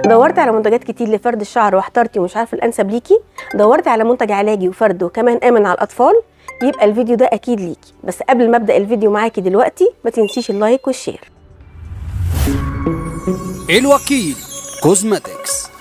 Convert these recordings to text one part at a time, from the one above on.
دورت على منتجات كتير لفرد الشعر واحترتي ومش عارفه الانسب ليكي؟ دورت على منتج علاجي وفرد وكمان امن على الاطفال؟ يبقى الفيديو ده اكيد ليكي. بس قبل ما ابدا الفيديو معاكي دلوقتي ما تنسيش ال like وال share. الوكيل Cosmetics.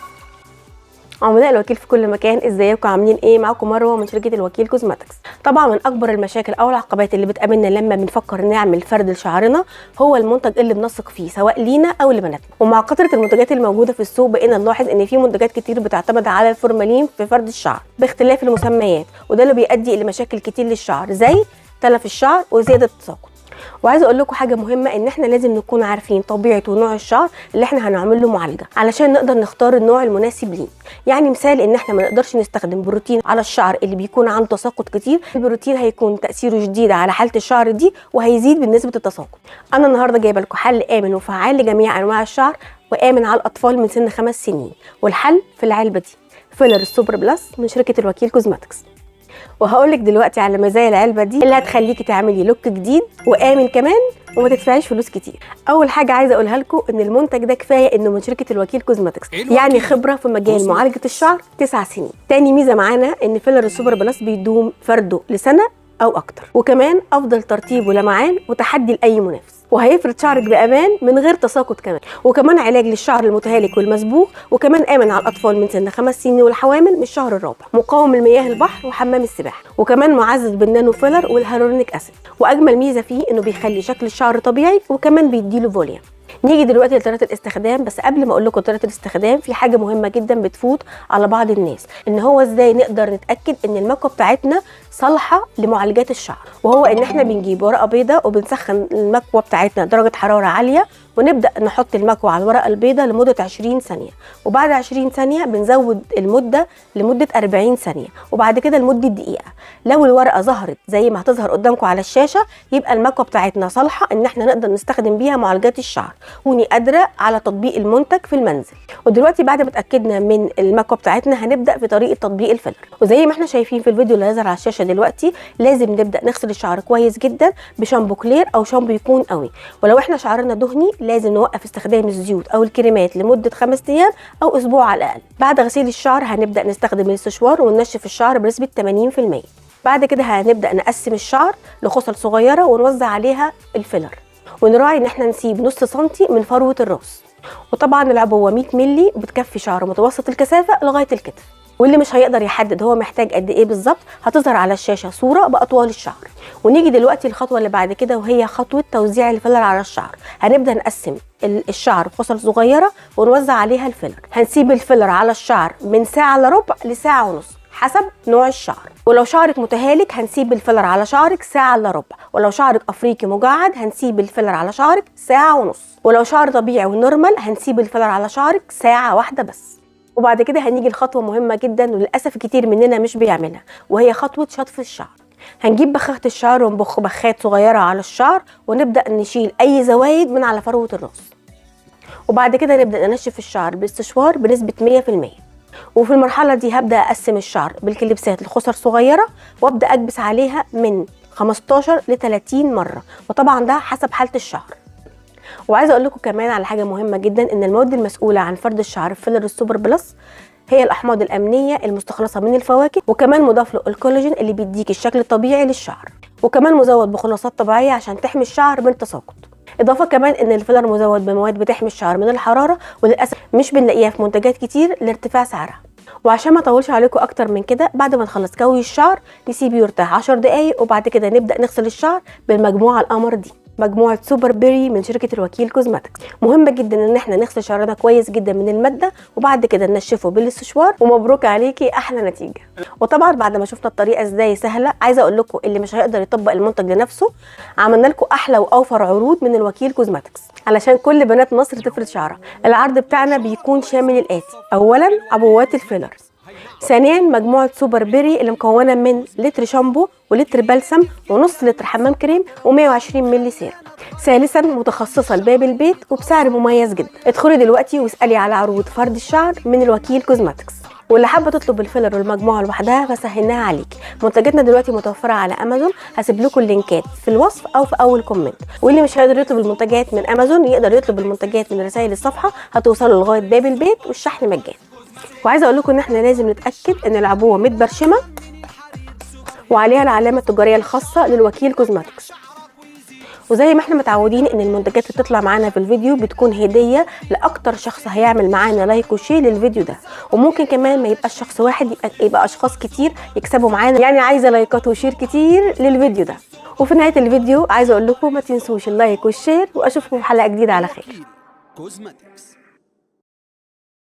عملاء الوكيل في كل مكان، ازيكم عاملين ايه؟ معاكم مروه من شركة الوكيل Cosmetics. طبعا من اكبر المشاكل او العقبات اللي بتقابلنا لما بنفكر نعمل فرد لشعرنا هو المنتج اللي بنثق فيه سواء لينا او لبناتنا. ومع كثرة المنتجات الموجودة في السوق بقينا نلاحظ ان في منتجات كتير بتعتمد على الفورمالين في فرد الشعر باختلاف المسميات، وده اللي بيؤدي لمشاكل كتير للشعر زي تلف الشعر وزيادة التساقط. وعايزه اقول لكم حاجة مهمة، ان احنا لازم نكون عارفين طبيعة ونوع الشعر اللي احنا هنعمل له معالجة علشان نقدر نختار النوع المناسب ليه. يعني مثال ان احنا ما نقدرش نستخدم بروتين على الشعر اللي بيكون عنده تساقط كتير، البروتين هيكون تاثيره شديد على حاله الشعر دي وهيزيد من نسبه التساقط. انا النهارده جايبه لكم حل امن وفعال لجميع انواع الشعر وامن على الاطفال من سن 5 سنين، والحل في العلبة دي، filler ال Super Plus من شركة الوكيل Cosmetics. وهقولك دلوقتي على مزايا العلبة دي اللي هتخليكي تعملي look جديد وامن كمان وما تدفعيش فلوس كتير. اول حاجة عايزه اقولها لكم ان المنتج ده كفاية انه من شركة الوكيل Cosmetics، يعني خبره في مجال معالجة الشعر 9 سنين. تاني ميزة معانا ان filler ال Super Plus بيدوم فرده لسنه او اكتر، وكمان افضل ترطيب ولمعان وتحدي لاي منافس، وهيفرد شعرك بامان من غير تساقط كمان، وكمان علاج للشعر المتهالك والمصبوغ، وكمان امن على الاطفال من سن 5 سنين والحوامل من الشهر الرابع، مقاوم لمياه البحر وحمام السباحة، وكمان معزز بال nano filler وال hyaluronic acid. واجمل ميزة فيه انه بيخلي شكل الشعر طبيعي وكمان بيديله volume. نيجي دلوقتي لطريقه الاستخدام، بس قبل ما اقول لكم طريقه الاستخدام في حاجة مهمة جدا بتفوت على بعض الناس، ان هو ازاي نقدر نتاكد ان المكوه بتاعتنا صالحه لمعالجات الشعر، وهو ان احنا بنجيب ورقة بيضاء وبنسخن المكوه بتاعتنا درجه حرارة عالية، ونبدا نحط المكوه على الورقة البيضاء لمدة 20 ثانية، وبعد 20 ثانية بنزود المدة لمدة 40 ثانية، وبعد كده لمدة دقيقة. لو الورقة ظهرت زي ما هتظهر قدامكم على الشاشة يبقى المكوه بتاعتنا صالحه ان احنا نقدر نستخدم بيها معالجات الشعر، وني قادرة على تطبيق المنتج في المنزل. ودلوقتي بعد ما اتاكدنا من المكوه بتاعتنا هنبدا في طريقه تطبيق ال filler، وزي ما احنا شايفين في الفيديو اللي هيظهر على الشاشة دلوقتي لازم نبدا نغسل الشعر كويس جدا بشامبو clear او شامبو يكون قوي، ولو احنا شعرنا دهني لازم نوقف استخدام الزيوت او الكريمات لمدة 5 ايام او اسبوع على الاقل. بعد غسيل الشعر هنبدا نستخدم الاستشوار وننشف الشعر بنسبة 80%. بعد كده هنبدا نقسم الشعر لخصل صغيرة ونوزع عليها ال filler، ونراعي ان احنا نسيب نص سنتي من فروه الراس. وطبعا العبوه 100 مللي بتكفي شعر متوسط الكثافة لغاية الكتف، واللي مش هيقدر يحدد هو محتاج قد ايه بالظبط هتظهر على الشاشة صوره باطوال الشعر. ونيجي دلوقتي الخطوة اللي بعد كده وهي خطوة توزيع ال filler على الشعر. هنبدا نقسم الشعر خصل صغيرة ونوزع عليها ال filler. هنسيب ال filler على الشعر من ساعة الا ربع لساعة ونص حسب نوع الشعر، ولو شعرك متهالك هنسيب ال filler على شعرك ساعة الا ربع، ولو شعرك افريقي مجعد هنسيب ال filler على شعرك ساعة ونص، ولو شعر طبيعي و normal هنسيب ال filler على شعرك ساعة واحدة بس. وبعد كده هنيجي لخطوه مهمة جدا وللاسف كتير مننا مش بيعملها، وهي خطوة شطف الشعر. هنجيب بخاخه الشعر ونبخ بخات صغيرة على الشعر ونبدا نشيل اي زوايد من على فروه الراس، وبعد كده نبدا ننشف الشعر بالاستشوار بنسبة 100%. وفي المرحلة دي هبدا اقسم الشعر بالكليبسات لخصر صغيرة وابدا اكبس عليها من 15 ل 30 مرة، وطبعا ده حسب حاله الشعر. وعايزه اقول لكم كمان على حاجة مهمة جدا، ان المواد المسؤولة عن فرد الشعر في filler ال Super Plus هي الاحماض الامينية المستخلصه من الفواكه، وكمان مضاف له الكولاجين اللي بيديك الشكل الطبيعي للشعر، وكمان مزود بخلاصات طبيعية عشان تحمي الشعر من التساقط. اضافه كمان ان ال filler مزود بمواد بتحمي الشعر من الحرارة، وللاسف مش بنلاقيها في منتجات كتير لارتفاع سعرها. وعشان ما اطولش عليكم اكتر من كده، بعد ما نخلص كوي الشعر نسيبه يرتاح 10 دقايق، وبعد كده نبدا نغسل الشعر بالمجموعة القمر دي، مجموعة Super Berry من شركة الوكيل Cosmetics. مهم جدا ان احنا نغسل شعرنا كويس جدا من المادة وبعد كده ننشفه بالاستشوار، ومبروك عليكي احلى نتيجة. وطبعا بعد ما شفنا الطريقة ازاي سهلة، عايزه اقول لكم اللي مش هيقدر يطبق المنتج لنفسه عملنا لكم احلى واوفر عروض من الوكيل Cosmetics علشان كل بنات مصر تفرد شعرها. العرض بتاعنا بيكون شامل الاتي: اولا عبوات ال filler، ثانيا مجموعة Super Berry اللي مكونة من لتر شامبو ولتر بلسم ونص لتر حمام كريم و120 مللي سيرم، ثالثا متخصصة لباب البيت وبسعر مميز جدا. ادخلي دلوقتي واسألي على عروض فرد الشعر من الوكيل Cosmetics. واللي حابة تطلب الفيلر والمجموعة لوحدها فسهلناها عليكي. منتجاتنا دلوقتي متوفرة على امازون، هسيب لكم اللينكات في الوصف او في اول comment. واللي مش هيقدر يطلب المنتجات من امازون يقدر يطلب المنتجات من رسائل الصفحة، هتوصله لغاية باب البيت والشحن مجاني. وعايزه اقول لكم ان احنا لازم نتاكد ان العبوه متبرشمه وعليها العلامة التجارية الخاصة للوكيل Cosmetics. وزي ما احنا متعودين ان المنتجات اللي بتطلع معانا في الفيديو بتكون هديه لاكتر شخص هيعمل معانا like و share للفيديو ده، وممكن كمان ما يبقاش شخص واحد، يبقى اشخاص كتير يكسبوا معانا، يعني عايزه لايكات و share كتير للفيديو ده. وفي نهاية الفيديو عايزه اقول لكم ما تنسوش ال like وال share، واشوفكم في حلقة جديدة على خير. Cosmetics.